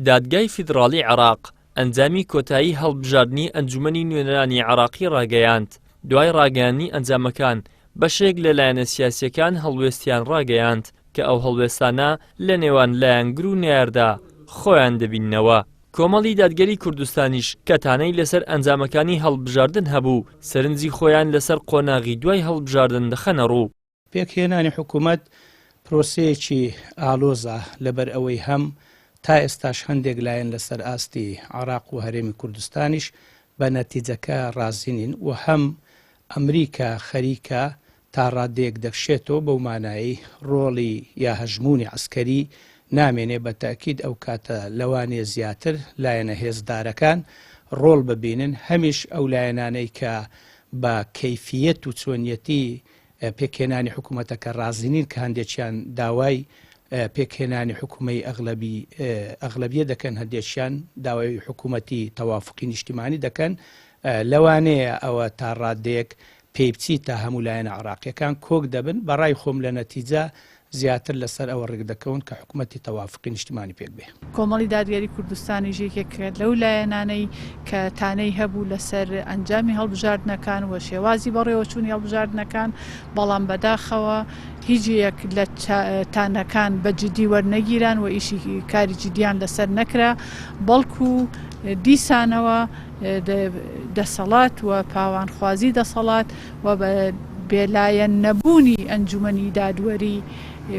دادگای فیدڕاڵی عێراق ئەنجامی کۆتایی هەڵبژاردنی ئەنجومەنی نوێنەرانی عێراقی ڕاگەیاند، دوای ڕاگەیاندنی ئەنجامەکان بەشێک لە لایەنە سیاسییەکان هەڵوێستیان ڕاگەیاند کە ئەو هەڵوێستانە لە نێوان لایەنگر و نەیاردا خۆیان دەبیننەوە. کۆمەڵی دادگەری کوردستانیش کە تانەی لەسەر ئەنجامەکانی هەڵبژاردن هەبوو، سەرنجی خۆیان لەسەر قۆناغی دوای هەڵبژاردن دەخەنەڕوو. پێکهێنانی حکوومەت پرۆسەیەکی ئالۆزە، لەبەر ئەوەی هەم تا ئێستاش هەندێک لایەن لەسەر ئاستی عێراق و هەرێمی کوردستانیش بە نەتیجەکە ڕازی نین و هەم ئەمریکا خەریکە تا ڕادەیەک دەکشێتەوە بەو مانایەی ڕۆڵی یا هەژموونی عەسکەری نامێنێ بە تەئکید ئەو کاتە لەوانەیە زیاتر لایەنە هێزدارەکان ڕۆڵ ببینن هەمیش ئەو لایەنانەی کە بە کەیفیەت و چۆنیەتی پێکهێنانی حکوومەتەکە ڕازی نین کە هەندێکیان داوای پێکهێنانی حکوومەی ئەغلەبی ئەغلەبیە دەکەن هەندێکیان داوای حکوومەتی تەوافقی نیشتیمانی دەکەن لەوانەیە ئەوە تا ڕادەیەک پێی بچی تا هەموو لایەنە عێراقیەکان کۆک دەبن بەڕای خۆم لە نەتیجە زیاتر لەسەر ئەوە ڕێکدەکەون کە حکومەتی تەوافقی نیشتیمانی پێک بێ. کۆمەڵی دادگەری کوردستانیش یەکێکە لەو لایەنانەی کە تانەی هەبوو لەسەر ئەنجامی هەڵبژاردنەکان و شێوازی بەڕێوەچوونی هەڵبژاردنەکان، بەڵام بەداخەوە هیچ یەک لە تانەکان بە جدی وەرنەگیران و ئیشی کاری جدیان لەسەر نەکرا، بەڵکو دیسانەوە دەسەڵات و پاوانخوازی دەسەڵات و بە بێلایەن نەبوونی ئەنجومەنی دادوەری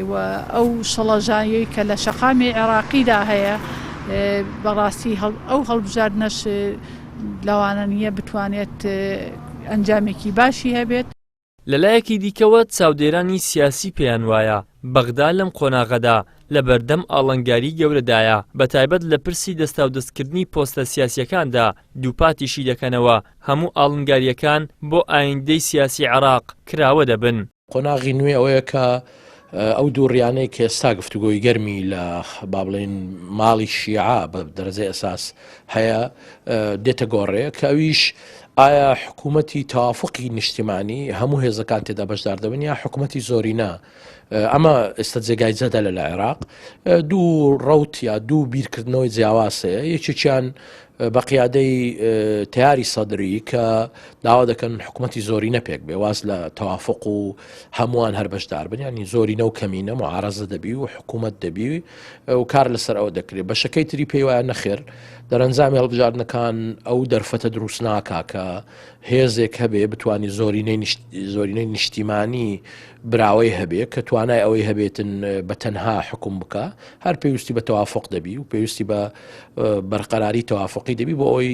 و ئەو شڵەژانیەی کە لە شەقامی عێراقیدا هەیە بەڕاستی ئەو هەڵبژاردنەش لەوانە نییە بتوانێت ئەنجامێکی باشی هەبێت. لەلایەکی دیکەوە چاودێرانی سیاسی پێیان وایە بەغدا لەم قۆناغەدا لەبەردەم ئاڵنگاریی گەورەدایە، بەتایبەت لە پرسی دەستاودەستکردنی پۆستە سیاسییەکاندا، دووپاتیشی دەکەنەوە هەموو ئاڵنگارییەکان بۆ ئایندەی سیاسی عێراق کراوە دەبن. قۆناغی نوێ ئەوەیە کە ئەو دووڕیانەی کە ئێستا گفتوگۆی گەرمی لە با بڵێین ماڵی شیعە بە دەرەجەی ئەساس هەیە دێتە گۆڕێ کە ئەویش ئایا حکوومەتی تەوافقی نیشتیمانی هەموو هێزەکان تێدا بەشدار دەبن یا حکوومەتی زۆرینە ئەمە ئێستا جێگای جەدەلە لە عێراق دوو ڕەوت یا دوو بیرکردنەوەی جیاواز هەیە یەکێکیان بە قیادەی تیاری سەدری کە داوا دەکەن حکوومەتی زۆرینە پێک بێ واز لە تەوافق و هەمووان هەر بەشدار بن ینی زۆرینە و کەمینە معارەزە دەبی و حکوومەت دەبی و کار لەسەر ئەوە دەکرێت بەشەکەی تری پێی وایە نەخێر دەرەنجامی هەڵبژاردنەکان ئەو دەرفەتە دروست ناکا کە هێزێک هەبێ بتانی زۆرینەی زۆرینەی نیشتیمانی براوەی هەبێ کە توانای ئەوەی هەبێتن بە تەنها حکوم بکە هەر پێویستی بە تەوافق دەبی و پێویستی بە بەرقەراری تەوافقی دەبی بۆ ئەوەی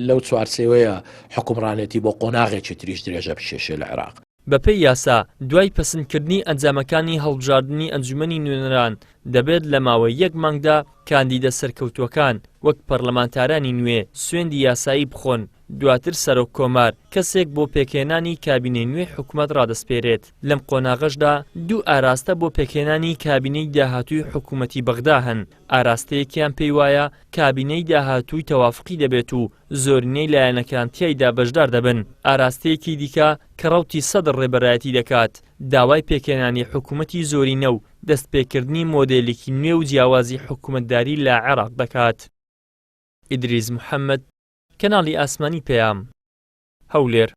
لەو چوارچێوەیە حکومڕانێتی بۆ قۆناغێکی تریش درێژە بکێشێ لە عێراق. بەپێی یاسا، دوای پەسندکردنی ئەنجامەکانی هەڵبژاردنی ئەنجومەنی نوێنەران، دەبێت لە ماوەی یەک مانگدا کاندیدە سەرکەوتووەکان وەک پەرلەمانتارانی نوێ سوێندی یاسایی بخۆن، دواتر سەرۆک کۆمار کەسێک بۆ پێکهێنانی کابینەی نوێی حکومەت ڕادەسپێرێت، لەم قۆناغەشدا دوو ئاراستە بۆ پێکهێنانی کابینەی داهاتووی حکومەتی بەغدا هەن، ئاراستەیەکیان پێیوایە کابینەی داهاتووی تەوافقی دەبێت و زۆرینەی لایەنەکان تیایدا بەشدار دەبن، ئاراستەیەکی دیکە کە ڕەوتی سەدر ڕێبەرایەتی دەکات، داوای پێکهێنانی حکومەتی زۆرینە و دەستپێکردنی مۆدێلێکی نوێ و جیاوازی حکومەتداری لە عێراق دەکات. ئیدریس محەمەد، کەناڵی ئاسمانی پەیام، هەولێر.